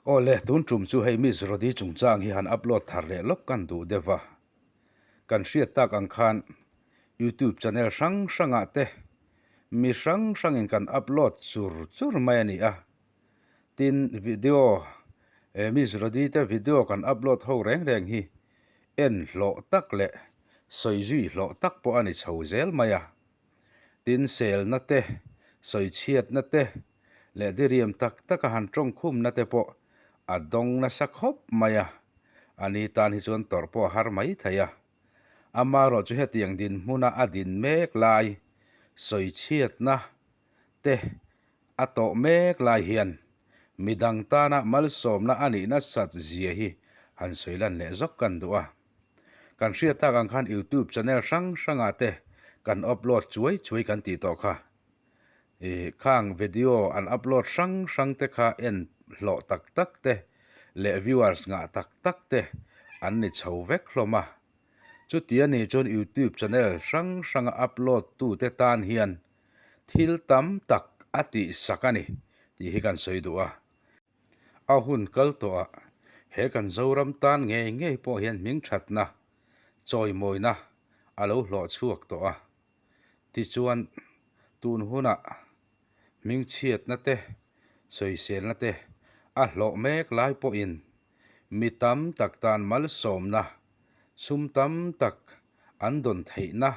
Aw le, tun tum chu hei Miss Rody chungchang hi han upload thar leh lawk kan duh deuh a. Kan hriat tak ang khan YouTube channel hrang hrangah te mi hrang hrangin kan upload chur chur mai a ni a. Tin, video, Miss Rody te video kan upload ho reng reng hi en hlawh tak leh sawi zui hlawh tak pawh a ni chho zel mai a. Tin, selna te, sawichhiatna te leh diriam tak taka han tawngkhumna te pawh a dawng nasa khawp mai a, a ni tan hi chuan tawrh pawh a har mai thei a. Amaherawh chu hetiang dinhmuna a din mek lai sawichhiatna te a tawh mek lai hian midang tana malsawmna a nih nasat zia hi han sawi lan leh zawk kan duh a. Kan hriat tak ang khan YouTube channel hrang hrangah te kan upload chuai chuai kan tih tawh kha. Ih khang video an upload hrang hrang te kha en hlawh tak tak te leh viewers ngah tak tak te an ni chho vek hlawm a. Chuti a nih chuan YouTube channel hrang hranga upload tute tan hian thil tam tak a tihsak a ni tih hi kan sawi duh a. A hun kal tawhah he kan Zoram tan ngei ngei pawh hian hming thatna, chawimawina a lo hlawh chhuak tawh a. Tichuan, tun hunah hmingchhiatna te, sawiselna te a hlawh mek lai pawhin mi tam tak tan malsawmna, sum tam tak an dawn theihna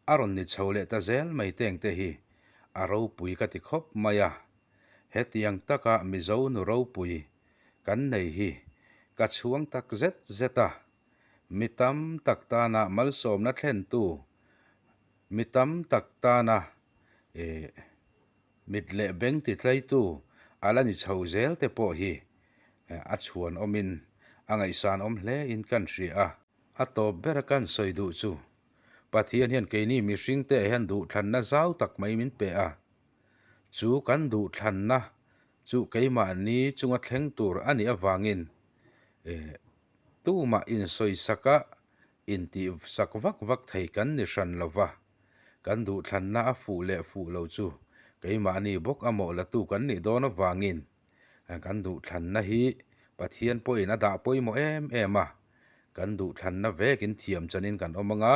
a rawn ni chho leh ta zel mai tengte hi a ropui ka ti khawp mai a. Hetiang taka Mizo nu ropui kan nei hi ka chhuang tak zet zet a, mi tam tak tana malsawmna thlentu, mi tam tak tana ih mit leh beng titlaitu a la ni chho zel te pawh hi a chhuan awmin a ngaihsan awm hle in kan hria a. A tawp bera kan sawi duh chu Pathian hian keini mihringte hian duhthlanna zau tak mai min pe a, Chu kan duhthlanna chu keimahni chunga thleng tur a nih avangin tumah insawisaka intihsak vak vak thei kan ni hran lo va, kan duhthlanna a fuh leh fuh lo chu keimahni bawk a mawhlatu kan nih dawn avangin kan duhthlanna hi Pathian pawhin a dah pawimawh em em a, kan duhthlanna vekin thiam chanin kan awm anga,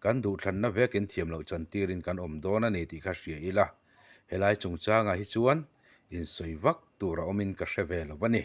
kan duhthlanna vekin thiam loh chan tirin kan awm dawn a ni tih kha hria ila, helai chungchangah hi chuan insawi vak tur a awmin ka hre ve lo a ni.